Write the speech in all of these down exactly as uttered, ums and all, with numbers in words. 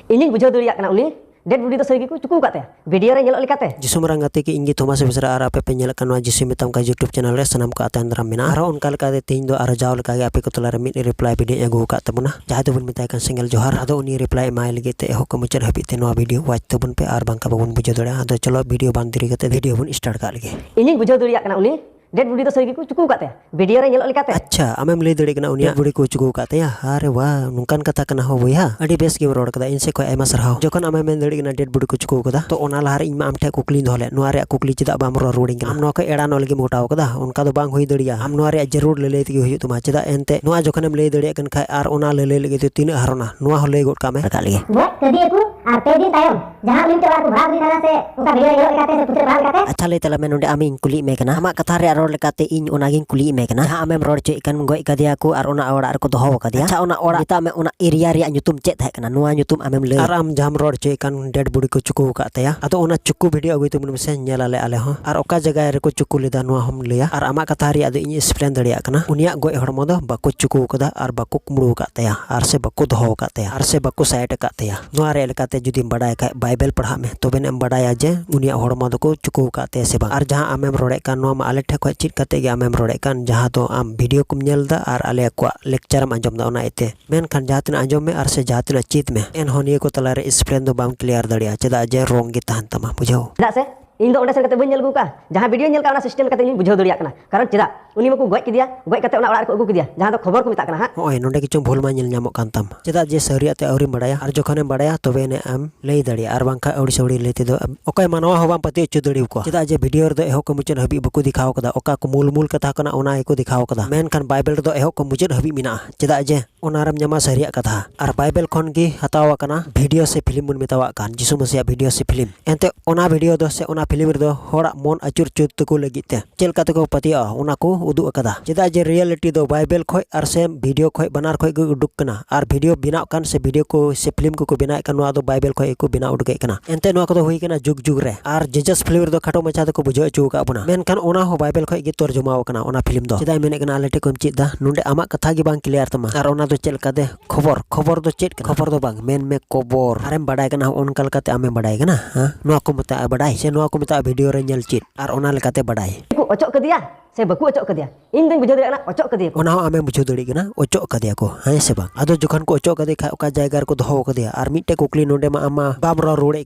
ᱤᱧᱤᱧ ᱵᱩᱡᱷᱟᱹᱣ ᱫᱟᱲᱮᱭᱟᱜ ᱠᱟᱱᱟ, ᱩᱱᱤ ᱰᱮᱰ ᱵᱚᱰᱤ ᱫᱚ ᱥᱟᱹᱨᱤ ᱜᱮᱠᱚ ᱪᱩᱠᱩ ᱟᱠᱟᱫ ᱛᱟᱭᱟ ᱵᱷᱤᱰᱤᱭᱳ ᱨᱮ ᱧᱮᱞᱚᱜ ᱞᱮᱠᱟᱛᱮ᱾ ᱡᱤᱥᱩ ᱢᱟᱨᱟᱝ ᱜᱟᱛᱮ ᱠᱚ, ᱤᱧ ᱜᱮ ᱛᱷᱚᱢᱟᱥ ᱵᱮᱥᱨᱟ ᱟᱨ ᱟᱯᱮ ᱯᱮ ᱧᱮᱞᱮᱫ ᱠᱟᱱ ᱱᱚᱣᱟ ᱡᱤᱥᱩ ᱢᱮᱛᱟᱢ ᱠᱟᱱ YouTube ᱪᱮᱱᱮᱞ ᱨᱮ ᱥᱟᱱᱟᱢ ᱠᱚ ᱟᱛᱮᱱ ᱫᱟᱨᱟᱢ ᱢᱮᱱᱟᱜᱼᱟ᱾ ᱟᱨᱦᱚᱸ ᱚᱱᱠᱟ ᱞᱮᱠᱟᱛᱮ ᱛᱮᱦᱮᱧ ᱫᱚ ᱟᱨᱦᱚᱸ ᱡᱟᱣ ᱞᱮᱠᱟᱜᱮ ᱟᱯᱮ ᱠᱚ ᱛᱟᱞᱟᱨᱮ ᱢᱤᱫ ᱨᱤᱯᱞᱟᱭ ᱵᱷᱤᱰᱤᱭᱳᱧ ᱟᱹᱜᱩ ᱟᱠᱟᱫ ᱛᱟᱵᱚᱱᱟ, ᱡᱟᱦᱟᱸᱭ ᱫᱚᱵᱚᱱ ᱢᱮᱛᱟᱭ ᱠᱟᱱ ᱥᱮᱸᱜᱮᱞ ᱡᱚᱦᱟᱨ᱾ ᱟᱫᱚ ᱩᱱᱤ ᱨᱤᱯᱞᱟᱭ ᱮᱢᱟᱭ ᱞᱟᱹᱜᱤᱫ ᱛᱮ ᱮᱦᱚᱵ ᱠᱷᱚᱱ ᱢᱩᱪᱟᱹᱫ ᱦᱟᱹᱵᱤᱡ ᱛᱮ ᱱᱚᱣᱟ ᱵᱷᱤᱰᱤᱭᱳ ᱣᱟᱪ ᱛᱟᱵᱚᱱ ᱯᱮ, ᱟᱨ ᱵᱟᱝᱠᱷᱟᱱ ᱵᱟᱵᱚᱱ ᱵᱩᱡᱷᱟᱹᱣ ᱫᱟᱲᱮᱭᱟᱜᱼᱟ᱾ ᱟᱫᱚ ᱪᱚᱞᱚ ᱵᱷᱤᱰᱤᱭᱳ ᱵᱟᱝ ᱫᱮᱨᱤ ᱠᱟᱛᱮ ᱵᱷᱤᱰᱤᱭᱳ ᱵᱚᱱ ᱥᱴᱟᱨᱴ ᱠᱟᱜ ᱞᱮᱜᱮ᱾ ᱤᱧᱤᱧ ᱵᱩᱡᱷᱟᱹᱣ ᱫᱟᱲᱮᱭᱟᱜ ᱠᱟᱱᱟ, ᱩᱱᱤ ᱰᱮᱰ ᱵᱚᱰᱤ ᱫᱚ ᱥᱟᱹᱨᱤ ᱜᱮᱠᱚ ᱪᱩᱠᱩ ᱟᱠᱟᱫ ᱛᱟᱭᱟ ᱵᱷᱤᱰᱤᱭᱳ ᱨᱮ ᱧᱮᱞᱚᱜ ᱞᱮᱠᱟᱛᱮ᱾ ᱟᱪᱪᱷᱟ, ᱟᱢᱮᱢ ᱞᱟᱹᱭ ᱫᱟᱲᱮᱭᱟᱜ ᱠᱟᱱᱟ ᱩᱱᱤᱭᱟᱜ ᱰᱮᱰ ᱵᱚᱰᱤ ᱠᱚ ᱪᱩᱠᱩ ᱟᱠᱟᱫ ᱛᱟᱭᱟ? ᱟᱨᱮ ᱣᱟ, ᱱᱚᱝᱠᱟᱱ ᱠᱟᱛᱷᱟ ᱠᱟᱱᱟ ᱦᱳ ᱵᱚᱭᱦᱟ, ᱟᱹᱰᱤ ᱵᱮᱥ ᱜᱮᱢ ᱨᱚᱲ ᱠᱟᱫᱟ, ᱤᱧ ᱥᱮᱫ ᱠᱷᱚᱱ ᱟᱭᱢᱟ ᱥᱟᱨᱦᱟᱣ᱾ ᱡᱚᱠᱷᱚᱱ ᱟᱢᱮᱢ ᱢᱮᱱ ᱫᱟᱲᱮᱭᱟᱜ ᱠᱟᱱᱟ ᱰᱮᱰ ᱵᱚᱰᱤ ᱠᱚ ᱪᱩᱠᱩ ᱟᱠᱟᱫᱟ, ᱛᱚ ᱚᱱᱟ ᱞᱟᱦᱟᱨᱮ ᱤᱧ ᱢᱟ ᱟᱢ ᱴᱷᱮᱱ ᱠᱩᱠᱞᱤᱧ ᱫᱚᱦᱚ ᱞᱮᱫ, ᱱᱚᱣᱟ ᱨᱮᱭᱟᱜ ᱠᱩᱠᱞᱤ ᱪᱮᱫᱟᱜ ᱵᱟᱢ ᱨᱚᱲ ᱨᱩᱣᱟᱹᱲᱤᱧ ᱠᱟᱱᱟ? ᱟᱢ ᱱᱚᱣᱟ ᱠᱚ ᱮᱲᱟᱱᱚᱜ ᱞᱟᱹᱜᱤᱫ ᱮᱢ ᱜᱚᱴᱟᱣ ᱠᱟᱫᱟ, ᱚᱱᱠᱟ ᱫᱚ ᱵᱟᱝ ᱦᱩᱭ ᱫᱟᱲᱮᱭᱟᱜᱼᱟ᱾ ᱟᱢ ᱱᱚᱣᱟ ᱨᱮᱭᱟᱜ ᱡᱟᱹᱨᱩᱲ ᱞᱟᱹᱞᱟᱹᱭ ᱛᱮᱜᱮ ᱦᱩᱭᱩᱜ ᱛᱟᱢᱟ᱾ ᱪᱮᱫᱟᱜ ᱮᱱᱛᱮ ᱱᱚᱣᱟ ᱡᱚᱠᱷᱚᱱᱮᱢ ᱞᱟᱹᱭ ᱫᱟᱲᱮᱭᱟᱜ ᱠᱟᱱ ᱠᱷᱟᱡ, ᱟᱨ ᱚᱱᱟ ᱞᱟᱹᱞᱟᱹᱭ ᱞᱟᱹᱜᱤᱫ ᱛᱮ ᱛᱤᱱᱟᱹᱜ ᱦᱟᱨᱚᱱᱟ, ᱱᱚᱣᱟ ᱦᱚᱸ ᱞᱟᱹᱭ ᱜᱚᱫ ᱠᱟᱜ ᱢᱮ᱾ ᱨᱟᱠᱟᱵ ᱞᱮᱜᱮ᱾ ᱜᱚᱡ ᱠᱮᱫᱮᱭᱟᱠᱚ ᱟᱨ ᱯᱮ ᱫᱤᱱ ᱛᱟᱭᱚᱢ ᱡᱟᱦᱟᱸ ᱩᱱᱤ ᱢᱤᱫᱴᱮᱱ ᱚᱲᱟᱜ ᱨᱮᱠᱚ ᱵᱷᱟᱲᱟ ᱟᱹᱜᱩ ᱞᱮᱫᱮ ᱛᱟᱦᱮᱱᱟ ᱥᱮ ᱚᱱᱠᱟ ᱵᱷᱤᱰᱤᱭᱳ ᱨᱮ ᱧᱮᱞᱚᱜ ᱞᱮᱠᱟᱛᱮ ᱥᱮ ᱯᱩᱛᱷᱤ ᱨᱮ ᱯᱟᱲᱦᱟᱣ ᱞᱮᱠᱟᱛᱮ᱾ ᱟᱪᱪᱷᱟ, ᱞᱟᱹᱭ ᱛᱟᱞᱟᱝ ᱢᱮ, ᱱᱚᱰᱮ ᱟᱢᱤᱧ ᱠᱩᱞᱤᱭᱮᱫ ᱢᱮ ᱠᱟᱱᱟ, ᱟᱢᱟᱜ ᱠᱟᱛᱷᱟ ᱨᱮᱭᱟᱜ ᱨᱚᱲ ᱞᱮᱠᱟᱛᱮ ᱤᱧ ᱚᱱᱟᱜᱤᱧ ᱠᱩᱞᱤᱭᱮᱫ ᱢᱮ ᱠᱟᱱᱟ, ᱡᱟᱦᱟᱸ ᱟᱢᱮᱢ ᱨᱚᱲ ᱦᱚᱪᱚᱭᱮᱫ ᱠᱟᱱ ᱜᱚᱡ ᱠᱟᱫᱮᱭᱟ ᱠᱚ ᱟᱨ ᱚᱱᱟ ᱚᱲᱟᱜ ᱨᱮᱠᱚ ᱫᱚᱦᱚ ᱟᱠᱟᱫᱮᱭᱟ᱾ ᱟᱪᱪᱷᱟ, ᱚᱱᱟ ᱚᱲᱟᱜ, ᱢᱮᱛᱟᱜ ᱢᱮ, ᱚᱱᱟ ᱮᱨᱤᱭᱟ ᱨᱮᱭᱟᱜ ᱧᱩᱛᱩᱢ ᱪᱮᱫ ᱛᱟᱦᱮᱸ ᱠᱟᱱᱟ? ᱱᱚᱣᱟ ᱧᱩᱛᱩᱢ ᱟᱢᱮᱢ ᱞᱟᱹᱭᱟ? ᱟᱨ ᱟᱢ ᱡᱟᱦᱟᱸᱢ ᱨᱚᱲ ᱦᱚᱪᱚᱭᱮᱫ ᱠᱟᱱ ᱰᱮᱰ ᱵᱚᱰᱤ ᱠᱚ ᱪᱩᱠᱩ ᱟᱠᱟᱫ ᱛᱟᱭᱟ, ᱟᱫᱚ ᱚᱱᱟ ᱪᱩᱠᱩ ᱵᱷᱤᱰᱤᱭᱳ ᱟᱹᱜᱩᱭ ᱛᱟᱵᱚᱱ ᱢᱮᱥᱮ, ᱧᱮᱞ ᱟᱞᱮ ᱟᱞᱮ ᱦᱚᱸ᱾ ᱟᱨ ᱚᱠᱟ ᱡᱟᱭᱜᱟ ᱨᱮᱠᱚ ᱪᱩᱠᱩ ᱞᱮᱫᱟ ᱱᱚᱣᱟ ᱦᱚᱸᱢ ᱞᱟᱹᱭᱟ᱾ ᱟᱨ ᱟᱢᱟᱜ ᱠᱟᱛᱷᱟ ᱨᱮᱭᱟᱜ ᱫᱚ ᱤᱧ ᱮᱠᱥᱯᱞᱮᱱ ᱫᱟᱲᱮᱭᱟᱜ ᱠᱟᱱᱟ, ᱩᱱᱤᱭᱟᱜ ᱜᱚᱡ ᱦᱚᱲᱢᱚ ᱫᱚ ᱵᱟᱠᱚ ᱪᱩᱠᱩ ᱟᱠᱟᱫᱟ ᱟᱨ ᱵᱟᱠᱚ ᱠᱩᱢᱵᱽᱲᱩ ᱟᱠᱟᱫ ᱛᱟᱭᱟ ᱟᱨ ᱥᱮ ᱵᱟᱠᱚ ᱫᱚᱦᱚ ᱟᱠᱟᱫ ᱛᱟᱭᱟ ᱟᱨ ᱥᱮ ᱵᱟᱠᱚ ᱥᱟᱭᱤᱰ ᱟᱠᱟᱫ ᱛᱟᱭᱟ᱾ ᱱᱚᱣᱟ ᱨᱮᱭᱟᱜ ᱞᱮᱠᱟᱛᱮ ᱡᱩᱫᱤᱢ ᱵᱟᱰᱟᱭ ᱠᱷᱟᱡ, ᱵᱟᱭᱵᱮᱞ ᱯᱟᱲᱦᱟᱜ ᱢᱮ, ᱛᱚᱵᱮ ᱮᱢ ᱵᱟᱰᱟᱭᱟ ᱡᱮ ᱩᱱᱤᱭᱟᱜ ᱦᱚᱲᱢᱚ ᱫᱚᱠᱚ ᱪᱩᱠᱩ ᱟᱠᱟᱫ ᱛᱟᱭᱟ ᱥᱮ ᱵᱟᱝ᱾ ᱟᱨ ᱡᱟᱦᱟᱸ ᱟᱢᱮᱢ ᱨᱚᱲᱮᱫ ᱠᱟᱱ, ᱱᱚᱣᱟ ᱢᱟ ᱟᱞᱮ ᱴᱷᱮᱱ ᱠᱷᱚᱱ ᱪᱮᱫ ᱠᱟᱛᱮ ᱜᱮ ᱟᱢᱮᱢ ᱨᱚᱲᱮᱫ ᱠᱟᱱ, ᱡᱟᱦᱟᱸ ᱫᱚ ᱟᱢ ᱵᱷᱤᱰᱤᱭᱳ ᱠᱚᱢ ᱧᱮᱞ ᱮᱫᱟ ᱟᱨ ᱟᱞᱮ ᱠᱚᱣᱟᱜ ᱞᱮᱠᱪᱟᱨ ᱮᱢ ᱟᱸᱡᱚᱢ ᱮᱫᱟ, ᱚᱱᱟ ᱤᱭᱟᱹᱛᱮ᱾ ᱢᱮᱱᱠᱷᱟᱱ ᱡᱟᱦᱟᱸ ᱛᱤᱱᱟᱹᱜ ᱟᱸᱡᱚᱢ ᱢᱮ ᱟᱨ ᱥᱮ ᱡᱟᱦᱟᱸ ᱛᱤᱱᱟᱹᱜ ᱪᱮᱫ ᱢᱮ, ᱮᱱᱦᱚᱸ ᱱᱤᱭᱟᱹ ᱠᱚ ᱛᱟᱞᱟᱨᱮ ᱮᱠᱥᱯᱞᱮᱱ ᱫᱚ ᱵᱟᱢ ᱠᱞᱤᱭᱟᱨ ᱫᱟᱲᱮᱭᱟᱜᱼᱟ, ᱪᱮᱫᱟᱜ ᱡᱮ ᱨᱚᱝ ᱜᱮ ᱛᱟᱦᱮᱱ ᱛᱟᱢᱟ, ᱵᱩᱡᱷᱟᱹᱣ? ᱪᱮᱫᱟᱜ ᱥᱮ ᱤᱧ ᱫᱚ ᱚᱸᱰᱮ ᱥᱮᱱ ᱠᱟᱛᱮ ᱵᱟᱹᱧ ᱧᱮᱞ ᱟᱹᱜᱩ ᱠᱟᱜᱼᱟ, ᱡᱟᱦᱟᱸ ᱵᱷᱤᱰᱤᱭᱳ ᱧᱮᱞ ᱠᱟᱜᱼᱟ ᱚᱱᱟ ᱥᱤᱥᱴᱮᱢ ᱞᱮᱠᱟᱛᱮ ᱤᱧ ᱵᱩᱡᱷᱟᱹᱣ ᱫᱟᱲᱮᱭᱟᱜ ᱠᱟᱱᱟ᱾ ᱠᱟᱨᱚᱱ ᱪᱮᱫᱟᱜ? ᱩᱱᱤ ᱢᱟᱠᱚ ᱜᱚᱡ ᱠᱮᱫᱮᱭᱟ, ᱜᱚᱡ ᱠᱟᱛᱮ ᱚᱱᱟ ᱚᱲᱟᱜ ᱨᱮᱠᱚ ᱟᱹᱜᱩ ᱠᱮᱫᱮᱭᱟ, ᱡᱟᱦᱟᱸ ᱫᱚ ᱠᱷᱚᱵᱚᱨ ᱠᱚ ᱢᱮᱛᱟᱜ ᱠᱟᱱᱟ ᱦᱟᱸᱜ᱾ ᱦᱚᱸᱜᱼᱚᱭ ᱱᱚᱸᱰᱮ ᱠᱤᱪᱷᱩ ᱵᱷᱩᱞ ᱢᱟ ᱧᱮᱞ ᱧᱟᱢᱚᱜ ᱠᱟᱱ ᱛᱟᱢ᱾ ᱪᱮᱫᱟᱜ ᱡᱮ ᱥᱟᱹᱨᱤᱭᱟᱜ ᱛᱮ ᱟᱹᱣᱨᱤᱢ ᱵᱟᱲᱟᱭᱟ, ᱟᱨ ᱡᱚᱠᱷᱚᱱᱮᱢ ᱵᱟᱲᱟᱭᱟ ᱛᱚᱵᱮ ᱟᱹᱱᱤᱡ ᱮᱢ ᱞᱟᱹᱭ ᱫᱟᱲᱮᱭᱟᱜᱼᱟ, ᱟᱨ ᱵᱟᱝᱠᱷᱟᱱ ᱟᱹᱣᱲᱤ ᱥᱟᱹᱣᱲᱤ ᱞᱟᱹᱭ ᱛᱮᱫᱚ ᱚᱠᱚᱭ ᱢᱟᱱᱣᱟ ᱦᱚᱸ ᱵᱟᱢ ᱯᱟᱹᱛᱭᱟᱹᱣ ᱦᱚᱪᱚ ᱫᱟᱲᱮᱭᱟᱠᱚᱣᱟ᱾ ᱪᱮᱫᱟᱜ ᱡᱮ ᱵᱷᱤᱰᱤᱭᱳ ᱨᱮᱫᱚ ᱮᱦᱚᱵ ᱠᱷᱚᱱ ᱢᱩᱪᱟᱹᱫ ᱦᱟᱹᱵᱤᱡ ᱵᱟᱠᱚ ᱫᱮᱠᱷᱟᱣ ᱠᱟᱫᱟ, ᱚᱠᱟ ᱠᱚ ᱢᱩᱞ ᱢᱩᱞ ᱠᱟᱛᱷᱟ ᱠᱟᱱᱟ ᱚᱱᱟ ᱜᱮᱠᱚ ᱫᱮᱠᱷᱟᱣ ᱠᱟᱫᱟ, ᱢᱮᱱᱠᱷᱟᱱ ᱵᱟᱭᱵᱮᱞ ᱨᱮᱫᱚ ᱮᱦᱚᱵ ᱠᱷᱚᱱ ᱢᱩᱪᱟᱹᱫ ᱦᱟᱹᱵᱤᱡ ᱢᱮᱱᱟᱜᱼᱟ᱾ ᱪᱮᱫᱟᱜ ᱡᱮ ᱚᱱᱟ ᱨᱮᱢ ᱧᱟᱢᱟ ᱥᱟᱹᱨᱤᱭᱟᱜ ᱠᱟᱛᱷᱟ᱾ ᱟᱨ ᱵᱟᱭᱵᱮᱞ ᱠᱷᱚᱱ ᱜᱮ ᱦᱟᱛᱟᱣ ᱟᱠᱟᱱᱟ ᱵᱷᱤᱰᱤᱭᱳ ᱥᱮ ᱯᱷᱤᱞᱢ ᱵᱚᱱ ᱢᱮᱛᱟᱣᱟᱜ ᱠᱟᱱ, ᱡᱤᱥᱩ ᱢᱟᱹᱥᱤᱭᱟᱜ ᱵᱷᱤᱰᱤᱭᱳ ᱥᱮ ᱯᱷᱤᱞᱢ᱾ ᱮᱱᱛᱮ ᱚᱱᱟ ᱵᱷᱤᱰᱤᱭᱳ ᱫᱚ ᱥᱮ ᱚᱱᱟ ᱯᱷᱤᱞᱢ ᱨᱮᱫᱚ ᱦᱚᱲᱟᱜ ᱢᱚᱱ ᱟᱹᱪᱩᱨ ᱪᱩᱛ ᱛᱟᱠᱚ ᱞᱟᱹᱜᱤᱫ ᱛᱮ ᱪᱮᱫ ᱞᱮᱠᱟ ᱛᱮᱠᱚ ᱯᱟᱹᱛᱭᱟᱹᱜᱼᱟ, ᱚᱱᱟ ᱠᱚ ᱩᱫᱩᱜ ᱟᱠᱟᱫᱟ᱾ ᱪᱮᱫᱟᱜ ᱡᱮ ᱨᱤᱭᱮᱞᱤᱴᱤ ᱫᱚ ᱵᱟᱭᱵᱮᱞ ᱠᱷᱚᱡ ᱟᱨ ᱥᱮ ᱵᱷᱤᱰᱤᱭᱳ ᱠᱷᱚᱡ, ᱵᱟᱱᱟᱨ ᱠᱷᱚᱡ ᱜᱮ ᱩᱰᱩᱠ ᱠᱟᱱᱟ᱾ ᱟᱨ ᱵᱷᱤᱰᱤᱭᱳ ᱵᱮᱱᱟᱣ ᱠᱟᱱ ᱥᱮ ᱵᱷᱤᱰᱤᱭᱳ ᱠᱚ ᱥᱮ ᱯᱷᱤᱞᱢ ᱠᱚᱠᱚ ᱵᱮᱱᱟᱣᱮᱫ ᱠᱟᱱ, ᱱᱚᱣᱟ ᱫᱚ ᱵᱟᱭᱵᱮᱞ ᱠᱷᱚᱡ ᱜᱮᱠᱚ ᱵᱮᱱᱟᱣ ᱩᱰᱩᱠᱮᱫ ᱠᱟᱱᱟ᱾ ᱮᱱᱛᱮ ᱱᱚᱣᱟ ᱠᱚᱫᱚ ᱦᱩᱭ ᱠᱟᱱᱟ ᱡᱩᱜᱽ ᱡᱩᱜᱽ ᱨᱮ᱾ ᱟᱨ ᱡᱤᱡᱟᱥ ᱯᱷᱤᱞᱢ ᱨᱮᱫᱚ ᱠᱷᱟᱴᱚ ᱢᱟᱪᱷᱟ ᱛᱮᱠᱚ ᱵᱩᱡᱷᱟᱹᱣ ᱦᱚᱪᱚ ᱟᱠᱟᱫ ᱵᱚᱱᱟ, ᱢᱮᱱᱠᱷᱟᱱ ᱚᱱᱟ ᱦᱚᱸ ᱵᱟᱭᱵᱮᱞ ᱠᱷᱚᱡ ᱜᱮ ᱛᱚᱨᱡᱚᱢᱟᱣ ᱟᱠᱟᱱᱟ ᱚᱱᱟ ᱯᱷᱤᱞᱢ ᱫᱚ᱾ ᱪᱮᱫᱟᱜ ᱢᱮᱱᱮᱫ ᱠᱟᱱᱟ, ᱟᱞᱮ ᱴᱷᱮᱡ ᱠᱷᱚᱱ ᱪᱮᱫ ᱫᱟ, ᱱᱚᱰᱮ ᱟᱢᱟᱜ ᱠᱟᱛᱷᱟ ᱜᱮ ᱵᱟᱝ ᱠᱞᱤᱭᱟᱨ ᱛᱟᱢᱟ᱾ ᱟᱨ ᱚᱱᱟ ᱫᱚ ᱪᱮᱫ ᱞᱮᱠᱟᱛᱮ ᱠᱷᱚᱵᱚᱨ, ᱠᱷᱚᱵᱚᱨ ᱫᱚ ᱪᱮᱫ ᱠᱟᱱᱟ? ᱠᱷᱚᱵᱚᱨ ᱫᱚ ᱵᱟᱝ, ᱢᱮᱱ ᱢᱮ ᱠᱚᱵᱚᱨ᱾ ᱟᱨᱮᱢ ᱵᱟᱰᱟᱭ ᱠᱟᱱᱟ, ᱚᱱᱠᱟ ᱞᱮᱠᱟᱛᱮ ᱟᱢᱮᱢ ᱵᱟᱰᱟᱭ ᱠᱟᱱᱟ? ᱦᱮᱸ, ᱱᱚᱣᱟ ᱠᱚ ᱢᱮᱛᱟᱜᱼᱟ ᱵᱟᱰᱟᱭ, ᱥᱮ ᱱᱚᱣᱟ ᱠᱚ ᱢᱮᱛᱟᱜᱼᱟ ᱵᱷᱤᱰᱤᱭᱳ ᱨᱮ ᱧᱮᱞ ᱪᱮᱫ, ᱟᱨ ᱚᱱᱟ ᱞᱮᱠᱟᱛᱮ ᱵᱟᱰᱟᱭ᱾ ᱠᱚ ᱚᱪᱚᱜ ᱠᱮᱫᱮᱭᱟ ᱥᱮ ᱵᱟᱠᱚ ᱚᱪᱚᱜ ᱠᱮᱫᱮᱭᱟ? ᱤᱧ ᱫᱚᱧ ᱵᱩᱡᱷᱟᱹᱣ ᱫᱟᱲᱮᱭᱟᱜ ᱠᱟᱱᱟ, ᱚᱪᱚᱜ ᱠᱮᱫᱮᱭᱟ ᱠᱚ᱾ ᱚᱱᱟ ᱦᱚᱸ ᱟᱢᱮᱢ ᱵᱩᱡᱷᱟᱹᱣ ᱫᱟᱲᱮᱭᱟᱜ ᱠᱟᱱᱟ, ᱚᱪᱚᱜ ᱠᱟᱫᱮᱭᱟ ᱠᱚ, ᱦᱮᱸ ᱥᱮ ᱵᱟᱝ? ᱟᱫᱚ ᱡᱚᱠᱷᱚᱱ ᱠᱚ ᱚᱪᱚᱜ ᱠᱟᱫᱮ ᱠᱷᱟᱡ, ᱚᱠᱟ ᱡᱟᱭᱜᱟ ᱨᱮᱠᱚ ᱫᱚᱦᱚ ᱠᱟᱫᱮᱭᱟ? ᱟᱨ ᱢᱤᱫᱴᱮᱡ ᱠᱩᱠᱞᱤ ᱱᱚᱰᱮ ᱢᱟ ᱟᱢ ᱢᱟ ᱵᱟᱢ ᱨᱚᱲ ᱨᱩᱣᱟᱹᱲᱮᱫ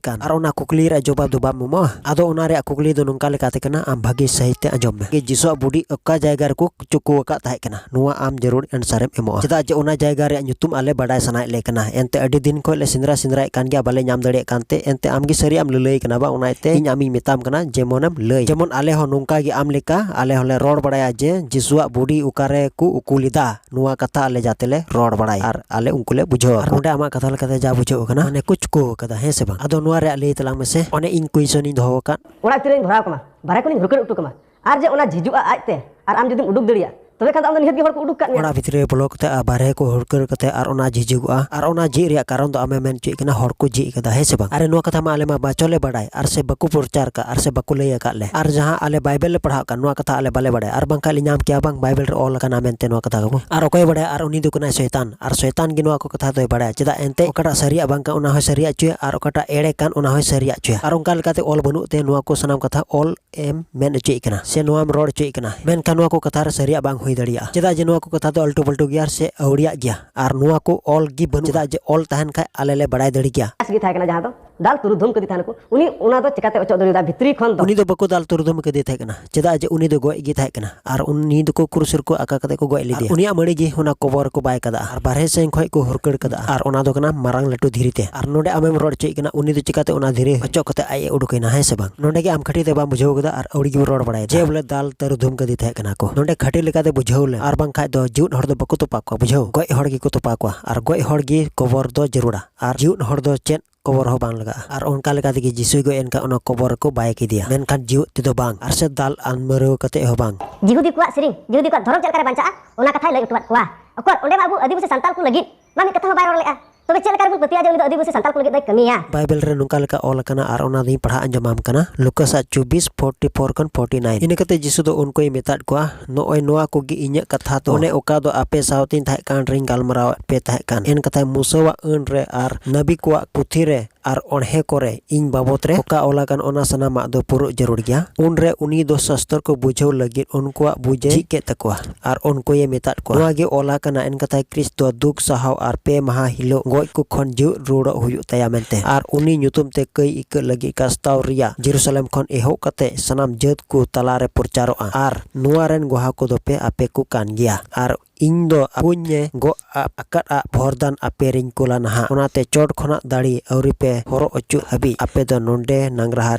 ᱠᱟᱱ, ᱟᱨ ᱚᱱᱟ ᱠᱩᱠᱞᱤ ᱨᱮᱭᱟᱜ ᱡᱚᱵᱟᱵ ᱫᱚ ᱵᱟᱢ ᱮᱢᱚᱜᱼᱟ᱾ ᱟᱫᱚ ᱚᱱᱟ ᱨᱮᱭᱟᱜ ᱠᱩᱠᱞᱤ ᱫᱚ ᱱᱚᱝᱠᱟ ᱞᱮᱠᱟᱛᱮ ᱠᱟᱱᱟ, ᱟᱢ ᱵᱷᱟᱹᱜᱤ ᱥᱟᱹᱦᱤᱡ ᱛᱮ ᱟᱸᱡᱚᱢ ᱢᱮ᱾ ᱡᱤᱥᱩᱣᱟᱜ ᱵᱩᱰᱤ ᱚᱠᱟ ᱡᱟᱭᱜᱟ ᱨᱮᱠᱚ ᱪᱩᱠᱩ ᱟᱠᱟᱫ ᱛᱟᱦᱮᱸ ᱠᱟᱱᱟ, ᱱᱚᱣᱟ ᱟᱢ ᱡᱟᱹᱨᱩᱲ answer ᱮᱢ ᱮᱢᱚᱜᱼᱟ᱾ ᱪᱮᱫᱟᱜ ᱡᱮ ᱚᱱᱟ ᱡᱟᱭᱜᱟ ᱨᱮᱭᱟᱜ ᱧᱩᱛᱩᱢ ᱟᱞᱮ ᱵᱟᱰᱟᱭ ᱥᱟᱱᱟᱭᱮᱫ ᱞᱮ ᱠᱟᱱᱟ᱾ ᱮᱱᱛᱮ ᱟᱹᱰᱤ ᱫᱤᱱ ᱠᱷᱚᱱ ᱞᱮ ᱥᱮᱸᱫᱽᱨᱟ ᱥᱮᱸᱫᱽᱨᱟᱭᱮᱫ ᱠᱟᱱ ᱜᱮᱭᱟ, ᱵᱟᱞᱮ ᱧᱟᱢ ᱫᱟᱲᱮᱭᱟᱜ ᱠᱟᱱᱛᱮ, ᱮᱱᱛᱮ ᱟᱢ ᱜᱮ ᱥᱟᱹᱨᱤᱭᱟᱜ ᱮᱢ ᱞᱟᱹᱞᱟᱹᱭ ᱠᱟᱱᱟ ᱵᱟᱝ, ᱚᱱᱟ ᱤᱭᱟᱹᱛᱮ ᱤᱧ ᱟᱢᱤᱧ ᱢᱮᱛᱟᱢ ᱠᱟᱱᱟ, ᱡᱮᱢᱚᱱᱮᱢ ᱞᱟᱹᱭ᱾ ᱡᱮᱢᱚᱱ ᱟᱞᱮ ᱦᱚᱸ ᱱᱚᱝᱠᱟ ᱜᱮ ᱟᱢ ᱞᱮᱠᱟ ᱟᱞᱮ ᱦᱚᱸᱞᱮ ᱨᱚᱲ ᱵᱟᱲᱟᱭᱟ ᱡᱮ ᱡᱤᱥᱩᱣᱟᱜ ᱵᱩᱰᱤ ᱚᱠᱟᱨᱮ ᱠᱚ ᱩᱠᱩ ᱞᱮᱫᱟ, ᱱᱚᱣᱟ ᱠᱟᱛᱷᱟ ᱟᱞᱮ ᱡᱟᱛᱮ ᱞᱮ ᱨᱚᱲ ᱵᱟᱲᱟᱭ ᱟᱨ ᱟᱞᱮ ᱩᱱᱠᱩ ᱞᱮ ᱵᱩᱡᱷᱟᱹᱣ ᱟᱨ ᱟᱠᱚ᱾ ᱱᱚᱰᱮ ᱟᱢᱟᱜ ᱠᱟᱛᱷᱟ ᱞᱮᱠᱟᱛᱮ ᱡᱟ ᱵᱩᱡᱷᱟᱹᱣ ᱠᱟᱱᱟ, ᱢᱟᱱᱮ ᱠᱚ ᱪᱩᱠᱩ ᱟᱠᱟᱫᱟ, ᱦᱮᱸ ᱥᱮ ᱵᱟᱝ? ᱟᱫᱚ ᱱᱚᱣᱟ ᱨᱮᱭᱟᱜ ᱞᱟᱹᱭ ᱛᱟᱞᱟᱝ ᱢᱮᱥᱮ, ᱚᱱᱮ ᱤᱧ question ᱤᱧ ᱫᱚᱦᱚ ᱟᱠᱟᱫ᱾ ᱚᱲᱟᱜ ᱵᱷᱤᱛᱤᱨ ᱨᱮᱧ ᱵᱷᱚᱨᱟᱣ ᱠᱟᱢᱟ, ᱵᱟᱦᱨᱮ ᱠᱷᱚᱱᱤᱧ ᱦᱩᱨᱠᱟᱹᱲ ᱚᱴᱚ ᱠᱟᱢᱟ, ᱟᱨ ᱡᱮ ᱚᱱᱟ ᱡᱷᱤᱡᱩᱜᱼᱟ ᱟᱡᱛᱮ, ᱟᱨ ᱟᱢ ᱡᱩᱫᱤᱢ ᱩᱰᱩᱠ ᱫᱟᱲᱮᱭᱟᱜᱼᱟ, ᱛᱚᱵᱮ ᱠᱷᱟᱱ ᱫᱚ ᱟᱢ ᱫᱚ ᱱᱤᱦᱟᱹᱛ ᱜᱮ ᱦᱚᱲ ᱠᱚ ᱩᱰᱩᱠ ᱠᱟᱜ ᱢᱮᱭᱟ᱾ ᱚᱲᱟᱜ ᱵᱷᱤᱛᱨᱤ ᱨᱮ ᱵᱚᱞᱚ ᱠᱟᱛᱮ ᱟᱨ ᱵᱟᱨᱦᱮ ᱠᱚ ᱦᱩᱨᱠᱟᱹᱲ ᱠᱟᱛᱮ ᱟᱨ ᱚᱱᱟ ᱡᱷᱤᱡᱩᱜᱚᱜᱼᱟ, ᱟᱨ ᱚᱱᱟ ᱡᱷᱤᱡ ᱨᱮᱭᱟᱜ ᱠᱟᱨᱚᱱ ᱫᱚ ᱟᱢᱮᱢ ᱢᱮᱱ ᱦᱚᱪᱚᱭᱮᱫ ᱠᱟᱱᱟ ᱦᱚᱲ ᱠᱚ ᱡᱷᱤᱡ ᱠᱟᱫᱟ, ᱦᱮᱸ ᱥᱮ ᱵᱟᱝ? ᱟᱨᱮ, ᱱᱚᱣᱟ ᱠᱟᱛᱷᱟ ᱢᱟ ᱟᱞᱮ ᱢᱟ ᱵᱟᱪᱚ ᱞᱮ ᱵᱟᱰᱟᱭ ᱟᱨ ᱥᱮ ᱵᱟᱠᱚ ᱯᱨᱚᱪᱟᱨ ᱠᱟᱜ ᱟᱨ ᱥᱮ ᱵᱟᱠᱚ ᱞᱟᱹᱭ ᱟᱠᱟᱫ ᱞᱮ, ᱟᱨ ᱡᱟᱦᱟᱸ ᱟᱞᱮ ᱵᱟᱭᱵᱮᱞ ᱞᱮ ᱯᱟᱲᱦᱟᱜ ᱠᱟᱱ, ᱱᱚᱣᱟ ᱠᱟᱛᱷᱟ ᱟᱞᱮ ᱵᱟᱞᱮ ᱵᱟᱰᱟᱭᱟ, ᱟᱨ ᱵᱟᱝᱠᱷᱟᱱ ᱞᱮ ᱧᱟᱢ ᱠᱮᱭᱟ ᱵᱟᱝ ᱵᱟᱭᱵᱮᱞ ᱨᱮ ᱚᱞ ᱟᱠᱟᱱᱟ ᱢᱮᱱᱛᱮ ᱱᱚᱣᱟ ᱠᱟᱛᱷᱟ ᱠᱚ᱾ ᱟᱨ ᱚᱠᱚᱭ ᱵᱟᱰᱟᱭᱟ, ᱟᱨ ᱩᱱᱤ ᱫᱚ ᱠᱟᱱᱟᱭ ᱥᱚᱭᱛᱟᱱ, ᱟᱨ ᱥᱚᱭᱛᱟᱱ ᱜᱮ ᱱᱚᱣᱟ ᱠᱚ ᱠᱟᱛᱷᱟ ᱫᱚᱭ ᱵᱟᱰᱟᱭᱟ᱾ ᱪᱮᱫᱟᱜ ᱮᱱᱛᱮ ᱚᱠᱟᱴᱟᱜ ᱥᱟᱹᱨᱤᱭᱟᱜ ᱵᱟᱝ ᱠᱟᱱ ᱚᱱᱟ ᱦᱚᱸᱭ ᱥᱟᱹᱨᱤᱭᱟᱜ ᱦᱚᱪᱚᱭᱟ, ᱟᱨ ᱚᱠᱟᱴᱟᱜ ᱮᱲᱮ ᱠᱟᱱ ᱚᱱᱟ ᱦᱚᱸᱭ ᱥᱟᱹᱨᱤᱭᱟᱜ ᱦᱚᱪᱚᱭᱟ, ᱟᱨ ᱚᱱᱠᱟ ᱞᱮᱠᱟᱛᱮ ᱚᱞ ᱵᱟᱹᱱᱩᱜ ᱛᱮ ᱱᱚᱣᱟ ᱠᱚ ᱥᱟᱱᱟᱢ ᱠᱟᱛᱷᱟ ᱚᱞ ᱮᱢ ᱢᱮᱱ ᱦᱚᱪᱚᱭᱮᱫ ᱠᱟᱱᱟ, ᱥᱮ ᱱᱚᱣᱟᱢ ᱨᱚᱲ ᱦᱚᱪᱚᱭᱮᱫ ᱠᱟᱱᱟ, ᱢᱮᱱᱠᱷᱟᱱ ᱱᱚᱣᱟ ᱠᱚ ᱠᱟᱛᱷᱟ ᱨᱮ ᱥᱟᱹᱨᱤᱭᱟᱜ ᱵᱟᱝ ᱦᱩᱭ ᱫᱟᱲᱮᱭᱟᱜᱼᱟ᱾ ᱪᱮᱫᱟᱜ ᱡᱮ ᱱᱚᱣᱟ ᱠᱚ ᱠᱟᱛᱷᱟ ᱫᱚ ᱟᱞᱴᱩ ᱯᱟᱞᱴᱩ ᱜᱮᱭᱟ ᱥᱮ ᱟᱹᱣᱲᱤᱭᱟᱜ ᱜᱮᱭᱟ, ᱟᱨ ᱱᱚᱣᱟ ᱠᱚ ᱚᱞ ᱜᱮ ᱵᱟᱹᱱᱩᱜᱼᱟ᱾ ᱪᱮᱫᱟᱜ ᱡᱮ ᱚᱞ ᱛᱟᱦᱮᱱ ᱠᱷᱟᱡ ᱟᱞᱮ ᱞᱮ ᱵᱟᱲᱟᱭ ᱫᱟᱲᱮ ᱠᱮᱭᱟ᱾ ᱜᱮ ᱛᱟᱦᱮᱸ ᱠᱟᱱᱟ, ᱡᱟᱦᱟᱸ ᱫᱚ ᱫᱟᱞ ᱛᱩᱨᱩᱫᱷᱩᱢ ᱠᱟᱫᱮ ᱛᱟᱦᱮᱱᱟᱠᱚ, ᱩᱱᱤ ᱚᱱᱟ ᱫᱚ ᱪᱮᱠᱟᱛᱮ ᱚᱪᱚᱜ ᱫᱟᱲᱮᱭᱟᱫᱟ ᱵᱷᱤᱛᱨᱤ ᱠᱷᱚᱱ ᱫᱚ? ᱩᱱᱤ ᱫᱚ ᱵᱟᱠᱚ ᱫᱟᱞ ᱛᱩᱨᱩᱫᱷᱩᱢ ᱠᱟᱫᱮ ᱛᱟᱦᱮᱸ ᱠᱟᱱᱟ, ᱪᱮᱫᱟᱜ ᱡᱮ ᱩᱱᱤ ᱫᱚ ᱜᱚᱡ ᱜᱮ ᱛᱟᱦᱮᱸ ᱠᱟᱱᱟ, ᱟᱨ ᱩᱱᱤ ᱫᱚᱠᱚ ᱠᱨᱩᱥ ᱨᱮᱠᱚ ᱟᱠᱟ ᱠᱟᱛᱮ ᱠᱚ ᱜᱚᱡ ᱞᱮᱫᱮᱭᱟ᱾ ᱟᱨ ᱩᱱᱤᱭᱟᱜ ᱢᱟᱹᱲᱤ ᱜᱮ ᱚᱱᱟ ᱠᱚᱵᱚᱨ ᱨᱮᱠᱚ ᱵᱟᱭ ᱠᱟᱫᱟ, ᱟᱨ ᱵᱟᱨᱦᱮ ᱥᱮᱱ ᱠᱷᱚᱡ ᱠᱚ ᱦᱩᱨᱠᱟᱹᱲ ᱠᱟᱫᱟ, ᱟᱨ ᱚᱱᱟ ᱫᱚ ᱠᱟᱱᱟ ᱢᱟᱨᱟᱝ ᱞᱟᱹᱴᱩ ᱫᱷᱤᱨᱤ ᱛᱮ᱾ ᱟᱨ ᱱᱚᱰᱮ ᱟᱢᱮᱢ ᱨᱚᱲ ᱦᱚᱪᱚᱭᱮᱫ ᱠᱟᱱᱟ, ᱩᱱᱤ ᱫᱚ ᱪᱮᱠᱟᱛᱮ ᱚᱱᱟ ᱫᱷᱤᱨᱤ ᱚᱪᱚᱜ ᱠᱟᱛᱮ ᱟᱡ ᱮ ᱩᱰᱩᱠᱮᱱᱟ, ᱦᱮᱸ ᱥᱮ ᱵᱟᱝ? ᱱᱚᱰᱮ ᱜᱮ ᱟᱢ ᱠᱷᱟᱹᱴᱤ ᱛᱮ ᱵᱟᱢ ᱵᱩᱡᱷᱟᱹᱣ ᱠᱟᱫᱟ ᱟᱨ ᱟᱹᱣᱲᱤ ᱜᱮᱢ ᱨᱚᱲ ᱵᱟᱲᱟᱭᱮᱫᱟ᱾ ᱡᱮ ᱵᱚᱞᱮ ᱫᱟᱞ ᱛᱟᱹᱨᱩ ᱫᱷᱩᱢ ᱠᱟᱫᱮ ᱛᱟᱦᱮᱸ ᱠᱟᱱᱟ ᱠᱚ᱾ ᱱᱚᱰᱮ ᱠᱷᱟᱹᱴᱤ ᱞᱮᱠᱟᱛᱮ ᱵᱩᱡᱷᱟᱹᱣ ᱞᱮᱢ, ᱟᱨ ᱵᱟᱝᱠᱷᱟᱡ ᱫᱚ ᱡᱤᱣᱮᱫ ᱦᱚᱲ ᱫᱚ ᱵᱟᱠᱚ ᱛᱚᱯᱟ ᱠᱚᱣᱟ, ᱵᱩᱡᱷᱟᱹᱣ? ᱜᱚᱡ ᱦᱚᱲ ᱜᱮᱠᱚ ᱛᱚᱯᱟ ᱠᱚᱣᱟ, ᱟᱨ ᱜᱚᱡ ᱦᱚᱲ ᱜᱮ ᱠᱚᱵᱚᱨ ᱫᱚ ᱡᱟᱹᱨᱩᱲᱟ, ᱟᱨ ᱡᱤᱣᱮᱫ ᱦᱚᱲ ᱫᱚ ᱪᱮᱫ ᱠᱚᱵᱚᱨ ᱦᱚᱸ ᱵᱟᱝ ᱞᱟᱜᱟᱜᱼᱟ᱾ ᱟᱨ ᱚᱱᱠᱟ ᱞᱮᱠᱟ ᱛᱮᱜᱮ ᱡᱤᱥᱩᱭ ᱜᱚᱡ ᱮᱱ ᱠᱷᱟᱱ ᱚᱱᱟ ᱠᱚᱵᱚᱨ ᱨᱮᱠᱚ ᱵᱟᱭ ᱠᱮᱫᱮᱭᱟ, ᱢᱮᱱᱠᱷᱟᱱ ᱡᱤᱣᱮᱫ ᱛᱮᱫᱚ ᱵᱟᱝ, ᱟᱨ ᱥᱮ ᱫᱟᱞ ᱟᱨ ᱢᱟᱹᱨᱣᱟᱹ ᱠᱟᱛᱮ ᱦᱚᱸ ᱵᱟᱝ᱾ ᱡᱤᱦᱩᱫᱤ ᱠᱚᱣᱟᱜ ᱥᱮᱨᱮᱧ, ᱡᱤᱦᱩᱫᱤ ᱠᱚᱣᱟᱜ ᱫᱷᱚᱨᱚᱢ ᱪᱮᱫ ᱞᱮᱠᱟᱨᱮ ᱵᱟᱧᱪᱟᱜᱼᱟ, ᱚᱱᱟ ᱠᱟᱛᱷᱟᱭ ᱞᱟᱹᱭ ᱦᱚᱴᱚᱣᱟᱫ ᱠᱚᱣᱟ᱾ ᱚᱠᱚᱨ, ᱚᱸᱰᱮ ᱢᱟ ᱟᱵᱚ ᱟᱹᱫᱤᱵᱟᱹᱥᱤ ᱥᱟᱱᱛᱟᱞ ᱠᱚ ᱞᱟᱹᱜᱤᱫ ᱢᱟ ᱢᱤᱫ ᱠᱟᱛᱷᱟ ᱦᱚᱸ ᱵᱟᱭ ᱨᱚᱲ ᱞᱮᱫᱼᱟ᱾ ᱛᱚᱵᱮ ᱪᱮᱫ ᱞᱮᱠᱟ ᱨᱮᱵᱚᱱ ᱯᱟᱹᱛᱭᱟᱹᱜᱼᱟ ᱡᱮ ᱩᱱᱤ ᱫᱚ ᱟᱹᱫᱤᱵᱟᱹᱥᱤ ᱥᱟᱱᱛᱟᱞ ᱠᱚ ᱞᱟᱹᱜᱤᱫ ᱫᱚᱭ ᱠᱟᱹᱢᱤᱭᱟ? ᱵᱟᱭᱵᱮᱞ ᱨᱮ ᱱᱚᱝᱠᱟ ᱞᱮᱠᱟ ᱚᱞ ᱟᱠᱟᱱᱟ, ᱟᱨ ᱚᱱᱟ ᱫᱚᱧ ᱯᱟᱲᱦᱟᱣ ᱟᱸᱡᱚᱢᱟᱢ ᱠᱟᱱᱟ, ᱞᱩᱠᱟᱥ ᱟᱜ ᱪᱚᱵᱵᱤᱥ, ᱯᱷᱳᱨᱴᱤ ᱯᱷᱳᱨ ᱠᱷᱚᱱ ᱯᱷᱳᱨᱴᱤ ᱱᱟᱭᱤᱱ᱾ ᱤᱱᱟᱹ ᱠᱟᱛᱮ ᱡᱤᱥᱩ ᱫᱚ ᱩᱱᱠᱩᱭ ᱢᱮᱛᱟᱫ ᱠᱚᱣᱟ, "ᱱᱚᱜᱼᱚᱭ ᱱᱚᱣᱟ ᱠᱚᱜᱮ ᱤᱧᱟᱹᱜ ᱠᱟᱛᱷᱟ ᱫᱚ, ᱚᱱᱮ ᱚᱠᱟ ᱫᱚ ᱟᱯᱮ ᱥᱟᱶᱛᱮᱧ ᱛᱟᱦᱮᱸ ᱠᱟᱱ ᱨᱮᱧ ᱜᱟᱞᱢᱟᱨᱟᱣ ᱯᱮ ᱛᱟᱦᱮᱸ ᱠᱟᱱ᱾ ᱮᱱ ᱠᱟᱛᱷᱟᱭ ᱢᱩᱥᱟᱹᱣᱟᱜ ᱟᱹᱱ ᱨᱮ ᱟᱨ ᱱᱟᱵᱤ ᱠᱚᱣᱟᱜ ᱯᱩᱛᱷᱤ ᱨᱮ ᱟᱨ ᱚᱬᱦᱮ ᱠᱚᱨᱮ ᱤᱧ ᱵᱟᱵᱚᱛ ᱨᱮ ᱚᱠᱟ ᱚᱞ ᱟᱠᱟᱱ, ᱚᱱᱟ ᱥᱟᱱᱟᱢᱟᱜ ᱫᱚ ᱯᱩᱨᱟᱹᱜ ᱡᱟᱹᱨᱩᱲ ᱜᱮᱭᱟ᱾" ᱩᱱᱨᱮ ᱩᱱᱤ ᱫᱚ ᱥᱟᱥᱛᱚᱨ ᱠᱚ ᱵᱩᱡᱷᱟᱹᱣ ᱞᱟᱹᱜᱤᱫ ᱩᱱᱠᱩᱣᱟᱜ ᱵᱩᱡᱷᱟᱹᱣ ᱡᱷᱤᱡ ᱠᱮᱫ ᱛᱟᱠᱚᱣᱟ, ᱟᱨ ᱩᱱᱠᱩᱭᱮ ᱢᱮᱛᱟᱫ ᱠᱚᱣᱟ, "ᱱᱚᱣᱟ ᱜᱮ ᱚᱞ ᱟᱠᱟᱱᱟ, ᱮᱱᱠᱟᱛᱷᱟᱭ ᱠᱨᱤᱥᱴ ᱫᱚ ᱫᱩᱠ ᱥᱟᱦᱟᱣ ᱟᱨ ᱯᱮ ᱢᱟᱦᱟ ᱦᱤᱞᱳᱜ ᱜᱚᱡ ᱠᱚ ᱠᱷᱚᱱ ᱡᱤᱣᱮᱫ ᱨᱩᱣᱟᱹᱲᱚᱜ ᱦᱩᱭᱩᱜ ᱛᱟᱭᱟ ᱢᱮᱱᱛᱮ, ᱟᱨ ᱩᱱᱤ ᱧᱩᱛᱩᱢ ᱛᱮ ᱠᱟᱹᱭ ᱟᱹᱭᱠᱟᱹᱜ ᱞᱟᱹᱜᱤᱫ ᱠᱟᱥᱛᱟᱣ ᱨᱮᱭᱟᱜ ᱡᱮᱨᱩᱥᱟᱞᱮᱢ ᱠᱷᱚᱱ ᱮᱦᱚᱵ ᱠᱟᱛᱮ ᱥᱟᱱᱟᱢ ᱡᱟᱹᱛ ᱠᱚ ᱛᱟᱞᱟᱨᱮ ᱯᱨᱚᱪᱟᱨᱚᱜᱼᱟ, ᱟᱨ ᱱᱚᱣᱟ ᱨᱮᱱ ᱜᱚᱦᱟ ᱠᱚᱫᱚ ᱯᱮ ᱟᱯᱮ ᱠᱚ ᱠᱟᱱ ᱜᱮᱭᱟ᱾ ᱟᱨ ᱤᱧ ᱫᱚ ᱟᱵᱚᱧ ᱜᱚᱜ ᱟᱠᱟᱫ ᱟᱜ ᱵᱷᱚᱨᱫᱟᱱ ᱟᱯᱮ ᱨᱤᱧ ᱠᱩᱞᱟ ᱱᱟᱦᱟᱜ, ᱚᱱᱟᱛᱮ ᱪᱚᱴ ᱠᱷᱚᱱᱟᱜ ᱫᱟᱲᱮ ᱟᱹᱣᱨᱤ ᱯᱮ ᱦᱚᱨᱚᱜ ᱚᱪᱚᱜ ᱦᱟᱹᱵᱤᱡ ᱟᱯᱮ ᱫᱚ ᱱᱚᱰᱮ ᱱᱟᱝᱨᱟᱦᱟ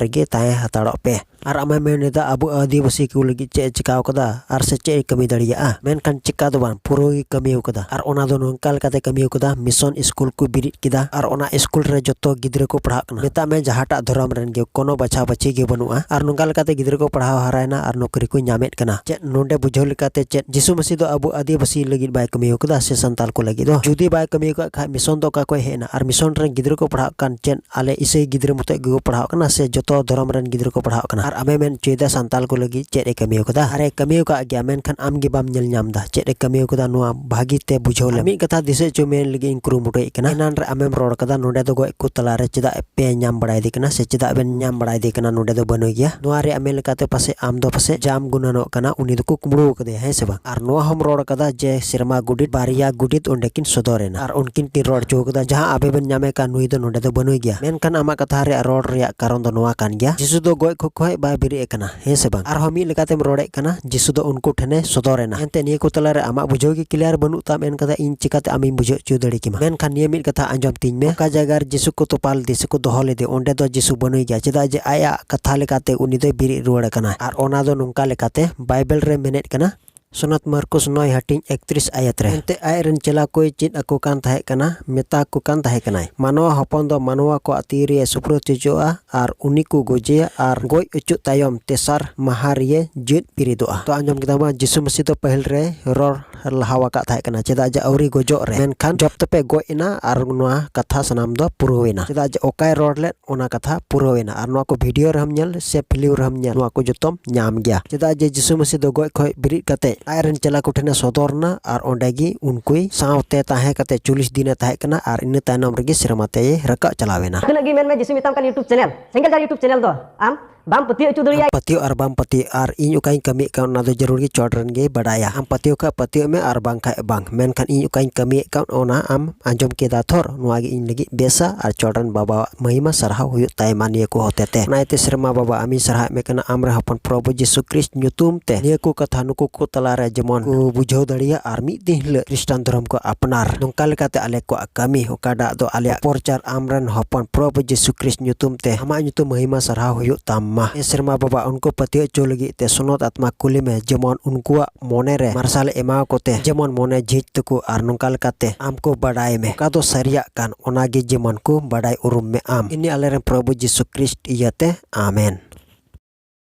ᱨᱮᱜᱮ ᱛᱟᱦᱮᱸ ᱦᱟᱛᱟᱲᱚᱜ ᱯᱮ᱾" ᱟᱨ ᱟᱢᱮ ᱢᱮᱱ ᱮᱫᱟ, ᱟᱵᱚ ᱟᱹᱫᱤᱵᱟᱹᱥᱤ ᱠᱚ ᱞᱟᱹᱜᱤᱫ ᱪᱮᱫ ᱮ ᱪᱤᱠᱟᱹᱣ ᱠᱟᱫᱟ ᱟᱨ ᱥᱮ ᱪᱮᱫ ᱮ ᱠᱟᱹᱢᱤ ᱫᱟᱲᱮᱭᱟᱜᱼᱟ? ᱢᱮᱱᱠᱷᱟᱱ ᱪᱤᱠᱟ ᱫᱚ ᱵᱟᱝ, ᱯᱩᱨᱟᱹ ᱜᱮ ᱠᱟᱹᱢᱤ ᱠᱟᱫᱟ᱾ ᱟᱨ ᱚᱱᱟ ᱫᱚ ᱱᱚᱝᱠᱟ ᱞᱮᱠᱟᱛᱮ ᱠᱟᱹᱢᱤ ᱠᱟᱫᱟ, ᱢᱤᱥᱚᱱ ᱥᱠᱩᱞ ᱠᱚ ᱵᱮᱨᱮᱫ ᱠᱮᱫᱟ, ᱟᱨ ᱚᱱᱟ ᱥᱠᱩᱞ ᱨᱮ ᱡᱚᱛᱚ ᱜᱤᱫᱽᱨᱟᱹ ᱠᱚ ᱯᱟᱲᱦᱟᱜ ᱠᱟᱱᱟ᱾ ᱢᱮᱛᱟᱜ ᱢᱮ, ᱡᱟᱦᱟᱸᱴᱟᱜ ᱫᱷᱚᱨᱚᱢ ᱨᱮᱱ ᱜᱮ, ᱠᱳᱱᱳ ᱵᱟᱪᱷᱟ ᱵᱟᱹᱪᱷᱤ ᱜᱮ ᱵᱟᱹᱱᱩᱜᱼᱟ᱾ ᱟᱨ ᱱᱚᱝᱠᱟ ᱞᱮᱠᱟᱛᱮ ᱜᱤᱫᱽᱨᱟᱹ ᱠᱚ ᱯᱟᱲᱦᱟᱣ ᱦᱟᱨᱟᱭᱮᱱᱟ ᱟᱨ ᱱᱚᱠᱨᱤ ᱠᱚ ᱧᱟᱢᱮᱫ ᱠᱟᱱᱟ᱾ ᱪᱮᱫ ᱱᱚᱰᱮ ᱵᱩᱡᱷᱟᱹᱣ ᱞᱮᱠᱟᱛᱮ ᱪᱮᱫ ᱡᱤᱥᱩ ᱢᱟᱹᱥᱤ ᱫᱚ ᱟᱵᱚ ᱟᱹᱫᱤᱵᱟᱹᱥᱤ ᱞᱟᱹᱜᱤᱫ ᱵᱟᱭ ᱠᱟᱹᱢᱤ ᱠᱟᱫᱟ ᱥᱮ ᱥᱟᱱᱛᱟᱞ ᱠᱚ ᱞᱟᱹᱜᱤᱫ ᱫᱚ? ᱡᱩᱫᱤ ᱵᱟᱭ ᱠᱟᱹᱢᱤ ᱟᱠᱟᱫ ᱠᱷᱟᱡ, ᱢᱤᱥᱚᱱ ᱫᱚ ᱚᱠᱟ ᱠᱷᱚᱡ ᱦᱮᱡ ᱮᱱᱟ? ᱟᱨ ᱢᱤᱥᱚᱱ ᱨᱮᱱ ᱜᱤᱫᱽᱨᱟᱹ ᱠᱚ ᱯᱟᱲᱦᱟᱜ ᱠᱟᱱ, ᱪᱮᱫ ᱟᱞᱮ ᱤᱥᱟᱹᱭ ᱜᱤᱫᱽᱨᱟᱹ ᱢᱚᱛᱚᱡ ᱜᱮᱠᱚ ᱯᱟᱲᱦᱟᱜ ᱠᱟᱱᱟ ᱥᱮ ᱡᱚᱛᱚ ᱫᱷᱚᱨᱚᱢ ᱨᱮᱱ ᱜᱤᱫᱽᱨᱟᱹ ᱠᱚ ᱯᱟᱲᱦᱟᱜ ᱠᱟᱱᱟ? ᱟᱨ ᱟᱢᱮ ᱢᱮᱱ ᱦᱚᱪᱚᱭᱮᱫᱟ ᱥᱟᱱᱛᱟᱞ ᱠᱚ ᱞᱟᱹᱜᱤᱫ ᱪᱮᱫ ᱮ ᱠᱟᱹᱢᱤ ᱟᱠᱟᱫᱟ? ᱟᱨᱮ ᱠᱟᱹᱢᱤ ᱟᱠᱟᱫ ᱜᱮᱭᱟ, ᱢᱮᱱᱠᱷᱟᱱ ᱟᱢ ᱜᱮ ᱵᱟᱢ ᱧᱮᱞ ᱧᱟᱢ ᱮᱫᱟ ᱪᱮᱫ ᱮ ᱠᱟᱹᱢᱤ ᱟᱠᱟᱫᱟ᱾ ᱱᱚᱣᱟ ᱵᱷᱟᱹᱜᱤ ᱛᱮ ᱵᱩᱡᱷᱟᱹᱣ ᱞᱮᱢ᱾ ᱟᱨ ᱢᱤᱫ ᱠᱟᱛᱷᱟ ᱫᱤᱥᱟᱹ ᱦᱚᱪᱚ ᱢᱮ ᱞᱟᱹᱜᱤᱫ ᱤᱧ ᱠᱩᱨᱩᱢᱩᱴᱩᱭᱮᱫ ᱠᱟᱱᱟ᱾ ᱮᱱᱟᱱ ᱨᱮ ᱟᱢᱮᱢ ᱨᱚᱲ ᱠᱟᱫᱟ, ᱱᱚᱰᱮ ᱫᱚ ᱜᱚᱡ ᱠᱚ ᱛᱟᱞᱟᱨᱮ ᱪᱮᱫᱟᱜ ᱯᱮ ᱧᱟᱢ ᱵᱟᱲᱟᱭᱮᱫᱮ ᱠᱟᱱᱟ ᱥᱮ ᱪᱮᱫᱟᱜ ᱵᱮᱱ ᱧᱟᱢ ᱵᱟᱲᱟᱭᱮᱫᱮ ᱠᱟᱱᱟ, ᱱᱚᱰᱮ ᱫᱚ ᱵᱟᱹᱱᱩᱭ ᱜᱮᱭᱟ᱾ ᱱᱚᱣᱟ ᱨᱮᱭᱟᱜ ᱢᱮᱱ ᱞᱮᱠᱟᱛᱮ ᱯᱟᱥᱮᱡ ᱟᱢ ᱫᱚ ᱯᱟᱥᱮᱡ ᱡᱟᱢ ᱜᱩᱱᱟᱹᱱᱚᱜ ᱠᱟᱱᱟ, ᱩᱱᱤ ᱫᱚᱠᱚ ᱠᱩᱢᱵᱽᱲᱩ ᱟᱠᱟᱫᱮᱭᱟ, ᱦᱮᱸ ᱥᱮ ᱵᱟᱝ? ᱟᱨ ᱱᱚᱣᱟ ᱦᱚᱸᱢ ᱨᱚᱲ ᱠᱟᱫᱟ ᱡᱮ ᱥᱮᱨᱢᱟ ᱜᱚᱰᱮᱛ, ᱵᱟᱨᱭᱟ ᱜᱚᱰᱮᱛ ᱚᱸᱰᱮ ᱠᱤᱱ ᱥᱚᱫᱚᱨ ᱮᱱᱟ ᱟᱨ ᱩᱱᱠᱤᱱ ᱠᱤᱱ ᱨᱚᱲ ᱦᱚᱪᱚ ᱠᱟᱫᱟ, ᱡᱟᱦᱟᱸ ᱟᱵᱮ ᱵᱮᱱ ᱧᱟᱢᱮ ᱠᱟᱱ ᱱᱩᱭ ᱫᱚ ᱱᱚᱰᱮ ᱫᱚ ᱵᱟᱹᱱᱩᱭ ᱜᱮᱭᱟ᱾ ᱢᱮᱱᱠᱷᱟᱱ ᱟᱢᱟᱜ ᱠᱟᱛᱷᱟ ᱨᱮᱭᱟᱜ ᱨᱚᱲ ᱨᱮᱭᱟᱜ ᱠᱟᱨᱚᱱ ᱫᱚ ᱱᱚᱣᱟ ᱠᱟᱱ ᱜᱮᱭᱟ, ᱡᱤᱥᱩ ᱫᱚ ᱜᱚᱡ ᱠᱷᱚᱡ ᱠᱷᱚᱡ ᱵᱟᱭ ᱵᱮᱨᱮᱫ ᱟᱠᱟᱱᱟ, ᱦᱮᱸ ᱥᱮ ᱵᱟᱝ? ᱟᱨᱦᱚᱸ ᱢᱤᱫ ᱞᱮᱠᱟᱛᱮᱢ ᱨᱚᱲᱮᱫ ᱠᱟᱱᱟ, ᱡᱤᱥᱩ ᱫᱚ ᱩᱱᱠᱩ ᱴᱷᱮᱱᱮ ᱥᱚᱫᱚᱨ ᱮᱱᱟ᱾ ᱮᱱᱛᱮ ᱱᱤᱭᱟᱹ ᱠᱚ ᱛᱟᱞᱟᱨᱮ ᱟᱢᱟᱜ ᱵᱩᱡᱷᱟᱹᱣ ᱜᱮ ᱠᱞᱤᱭᱟᱨ ᱵᱟᱹᱱᱩᱜ ᱛᱟᱢ, ᱮᱱᱠᱷᱟᱱ ᱤᱧ ᱪᱤᱠᱟᱛᱮ ᱟᱢᱤᱧ ᱵᱩᱡᱷᱟᱹᱣ ᱦᱚᱪᱚ ᱫᱟᱲᱮ ᱠᱮᱢᱟ? ᱢᱮᱱᱠᱷᱟᱱ ᱱᱤᱭᱟᱹ ᱢᱤᱫ ᱠᱟᱛᱷᱟ ᱟᱸᱡᱚᱢ ᱛᱤᱧ ᱢᱮ, ᱚᱠᱟ ᱡᱟᱭᱜᱟ ᱨᱮ ᱡᱤᱥᱩ ᱠᱚ ᱛᱚᱯᱟ ᱞᱮᱫᱮ ᱥᱮᱠᱚ ᱫᱚᱦᱚ ᱞᱮᱫᱮ, ᱚᱸᱰᱮ ᱫᱚ ᱡᱤᱥᱩ ᱵᱟᱹᱱᱩᱭ ᱜᱮᱭᱟ᱾ ᱪᱮᱫᱟᱜ ᱡᱮ ᱟᱭᱟᱜ ᱠᱟᱛᱷᱟ ᱞᱮᱠᱟᱛᱮ ᱩᱱᱤ ᱫᱚᱭ ᱵᱮᱨᱮᱫ ᱨᱩᱣᱟᱹᱲ ᱟᱠᱟᱱᱟ᱾ ᱟᱨ ᱚᱱᱟ ᱫᱚ ᱱᱚᱝᱠᱟ ᱞᱮᱠᱟᱛᱮ ᱵᱟᱭᱵᱮᱞ ᱨᱮ ᱢᱮᱱᱮᱫ ᱠᱟᱱᱟ, ᱥᱚᱱᱟᱛ ᱢᱟᱨᱠᱚᱥ ᱱᱚᱭ ᱦᱟᱹᱴᱤᱧ ᱮᱠᱛᱨᱤᱥ ᱟᱭᱟᱛ ᱨᱮ᱾ ᱮᱱᱛᱮ ᱟᱡ ᱨᱮᱱ ᱪᱮᱞᱟ ᱠᱚᱭ ᱪᱮᱫ ᱟᱠᱚ ᱠᱟᱱ ᱛᱟᱦᱮᱸ ᱠᱟᱱᱟ, ᱢᱮᱛᱟ ᱠᱚ ᱠᱟᱱ ᱛᱟᱦᱮᱸ ᱠᱟᱱᱟᱭ, ᱢᱟᱱᱣᱟ ᱦᱚᱯᱚᱱ ᱫᱚ ᱢᱟᱱᱣᱟ ᱠᱚᱣᱟᱜ ᱛᱤ ᱨᱮ ᱥᱩᱯᱨᱚ ᱦᱚᱪᱚᱜᱼᱟ ᱟᱨ ᱩᱱᱤ ᱠᱚ ᱜᱚᱡᱮᱭᱟ ᱟᱨ ᱜᱚᱡ ᱚᱪᱚᱜ ᱛᱟᱭᱚᱢ ᱛᱮᱥᱟᱨ ᱢᱟᱦᱟ ᱨᱮᱭᱮ ᱡᱤᱣᱮᱫ ᱵᱮᱨᱮᱫᱚᱜᱼᱟ᱾ ᱛᱚ ᱟᱸᱡᱚᱢ ᱠᱮᱫᱟ ᱵᱚᱱ, ᱡᱤᱥᱩ ᱢᱟᱹᱥᱤ ᱫᱚ ᱯᱟᱹᱦᱤᱞ ᱨᱮ ᱨᱚᱲ ᱞᱟᱦᱟᱣ ᱟᱠᱟᱫ ᱛᱟᱦᱮᱸ ᱠᱟᱱᱟ, ᱪᱮᱫᱟᱜ ᱡᱮ ᱟᱹᱣᱨᱤ ᱜᱚᱡᱚᱜ ᱨᱮ, ᱢᱮᱱᱠᱷᱟᱱ ᱡᱚᱵ ᱛᱮᱯᱮ ᱜᱚᱡ ᱮᱱᱟ ᱟᱨ ᱱᱚᱣᱟ ᱠᱟᱛᱷᱟ ᱥᱟᱱᱟᱢ ᱫᱚ ᱯᱩᱨᱟᱹᱣ ᱮᱱᱟ᱾ ᱪᱮᱫᱟᱜ ᱡᱮ ᱚᱠᱟᱭ ᱨᱚᱲ ᱞᱮᱫ, ᱚᱱᱟ ᱠᱟᱛᱷᱟ ᱯᱩᱨᱟᱹᱣ ᱮᱱᱟ᱾ ᱟᱨ ᱱᱚᱣᱟ ᱠᱚ ᱵᱷᱤᱰᱤᱭᱳ ᱨᱮᱦᱚᱸᱢ ᱧᱮᱞ ᱥᱮ ᱯᱷᱤᱞᱢ ᱨᱮᱦᱚᱸᱢ ᱧᱮᱞ, ᱱᱚᱣᱟ ᱠᱚ ᱡᱚᱛᱚᱢ ᱧᱟᱢ ᱜᱮᱭᱟ᱾ ᱪᱮᱫᱟᱜ ᱡᱮ ᱡᱤᱥᱩ ᱢᱟᱹᱥᱤ ᱫᱚ ᱜᱚᱡ ᱠᱷᱚᱱ ᱵᱮᱨᱮᱫ ᱠᱟᱛᱮ ᱟᱡ ᱨᱮᱱ ᱪᱮᱞᱟ ᱠᱚ ᱴᱷᱮᱱᱮ ᱥᱚᱫᱚᱨ ᱮᱱᱟ ᱟᱨ ᱚᱸᱰᱮ ᱜᱮ ᱩᱱᱠᱩᱭ ᱥᱟᱶᱛᱮ ᱛᱟᱦᱮᱸ ᱠᱟᱛᱮ ᱪᱚᱞᱞᱤᱥ ᱫᱤᱱᱮ ᱛᱟᱦᱮᱸ ᱠᱟᱱᱟ ᱟᱨ ᱤᱱᱟᱹ ᱛᱟᱭᱱᱚᱢ ᱨᱮᱜᱮ ᱥᱮᱨᱢᱟ ᱛᱮᱭ ᱨᱟᱠᱟᱵ ᱪᱟᱞᱟᱣ ᱮᱱᱟ᱾ ᱛᱤᱱᱟᱹᱜ ᱜᱮ ᱢᱮᱱ ᱢᱮ, ᱡᱤᱥᱩ ᱢᱮᱛᱟᱢ ᱠᱟᱱ YouTube ᱪᱮᱱᱮᱞ, ᱥᱮᱸᱜᱮᱞ ᱡᱟᱦᱟᱸ YouTube ᱪᱮᱱᱮᱞ ᱫᱚ ᱟᱢ ᱵᱟᱢ ᱯᱟᱹᱛᱭᱟᱹᱣ ᱦᱚᱪᱚ ᱫᱟᱲᱮᱭᱟᱭ᱾ ᱯᱟᱹᱛᱭᱟᱹᱣ ᱟᱨ ᱵᱟᱢ ᱯᱟᱹᱛᱭᱟᱹᱣ, ᱟᱨ ᱤᱧ ᱚᱠᱟᱧ ᱠᱟᱹᱢᱤᱭᱮᱫ ᱠᱟᱱ, ᱚᱱᱟ ᱫᱚ ᱡᱟᱹᱨᱩᱲ ᱜᱮ ᱪᱚᱴ ᱨᱮᱱ ᱜᱮ ᱵᱟᱰᱟᱭᱟ᱾ ᱟᱢ ᱯᱟᱹᱛᱭᱟᱹᱣ ᱠᱷᱟᱡ ᱯᱟᱹᱛᱭᱟᱹᱣ ᱢᱮ ᱟᱨ ᱵᱟᱝ ᱠᱷᱟᱡ ᱵᱟᱝ, ᱢᱮᱱᱠᱷᱟᱱ ᱤᱧ ᱚᱠᱟᱧ ᱠᱟᱹᱢᱤᱭᱮᱫ ᱠᱟᱱ, ᱚᱱᱟ ᱟᱢ ᱟᱸᱡᱚᱢ ᱠᱮᱫᱟ ᱛᱷᱚᱨ, ᱱᱚᱣᱟ ᱜᱮ ᱤᱧ ᱞᱟᱹᱜᱤᱫ ᱵᱮᱥᱟ ᱟᱨ ᱪᱚᱴ ᱨᱮᱱ ᱵᱟᱵᱟᱣᱟᱜ ᱢᱟᱹᱦᱤᱢᱟ ᱥᱟᱨᱦᱟᱣ ᱦᱩᱭᱩᱜ ᱛᱟᱭ ᱢᱟ ᱱᱤᱭᱟᱹ ᱠᱚ ᱦᱚᱛᱮ ᱛᱮ᱾ ᱚᱱᱟ ᱤᱭᱟᱹᱛᱮ ᱥᱮᱨᱢᱟ ᱵᱟᱵᱟ, ᱟᱢᱤᱧ ᱥᱟᱨᱦᱟᱣᱮᱫ ᱢᱮ ᱠᱟᱱᱟ, ᱟᱢ ᱨᱮᱱ ᱦᱚᱯᱚᱱ ᱯᱨᱚᱵᱷᱩ ᱡᱤᱥᱩ ᱠᱨᱤᱥᱴ ᱧᱩᱛᱩᱢ ᱛᱮ ᱱᱤᱭᱟᱹ ᱠᱚ ᱠᱟᱛᱷᱟ ᱱᱩᱠᱩ ᱠᱚ ᱛᱟᱞᱟᱨᱮ ᱡᱮᱢᱚᱱ ᱠᱚ ᱵᱩᱡᱷᱟᱹᱣ ᱫᱟᱲᱮᱭᱟᱜ ᱟᱨ ᱢᱤᱫ ᱫᱤᱱ ᱦᱤᱞᱳᱜ ᱠᱷᱨᱤᱥᱴᱟᱱ ᱫᱷᱚᱨᱚᱢ ᱠᱚ ᱟᱯᱱᱟᱨ᱾ ᱱᱚᱝᱠᱟ ᱞᱮᱠᱟᱛᱮ ᱟᱞᱮ ᱠᱚᱣᱟᱜ ᱠᱟᱹᱢᱤ, ᱚᱠᱟᱴᱟᱜ ᱫᱚ ᱟᱞᱮᱭᱟᱜ ᱯᱨᱚᱪᱟᱨ, ᱟᱢ ᱨᱮᱱ ᱦᱚᱯᱚᱱ ᱯᱨᱚᱵᱷᱩ ᱡᱤᱥᱩ ᱠᱨᱤᱥᱴ ᱧᱩᱛᱩᱢ ᱛᱮ ᱟᱢᱟᱜ ᱧᱩᱛᱩᱢ ᱢᱟᱹᱦᱤᱢᱟ ᱥᱟᱨᱦᱟᱣ ᱦᱩᱭᱩᱜ ᱛᱟᱢ ᱢᱟ᱾ ᱮ ᱥᱮᱨᱢᱟ ᱵᱟᱵᱟ, ᱩᱱᱠᱩ ᱯᱟᱹᱛᱭᱟᱹᱣ ᱦᱚᱪᱚ ᱞᱟᱹᱜᱤᱫ ᱛᱮ ᱥᱚᱱᱚᱛ ᱟᱛᱢᱟ ᱠᱩᱞᱤ ᱢᱮ, ᱡᱮᱢᱚᱱ ᱩᱱᱠᱩᱣᱟᱜ ᱢᱚᱱᱮ ᱨᱮ ᱢᱟᱨᱥᱟᱞ ᱮᱢᱟᱣ ᱠᱚᱛᱮ, ᱡᱮᱢᱚᱱ ᱢᱚᱱᱮ ᱡᱷᱤᱡ ᱛᱟᱠᱚ ᱟᱨ ᱱᱚᱝᱠᱟ ᱞᱮᱠᱟᱛᱮ ᱟᱢ ᱠᱚ ᱵᱟᱰᱟᱭ ᱢᱮ ᱚᱠᱟ ᱫᱚ ᱥᱟᱹᱨᱤᱭᱟᱜ ᱠᱟᱱ, ᱚᱱᱟ ᱜᱮ ᱡᱮᱢᱚᱱ ᱠᱚ ᱵᱟᱰᱟᱭ ᱩᱨᱩᱢ ᱢᱮ ᱟᱢ᱾ ᱤᱱᱟᱹ ᱟᱞᱮᱨᱮᱱ ᱯᱨᱚᱵᱷᱩ ᱡᱤᱥᱩ ᱠᱨᱤᱥᱴ ᱤᱭᱟᱹᱛᱮ, ᱟᱢᱮᱱ᱾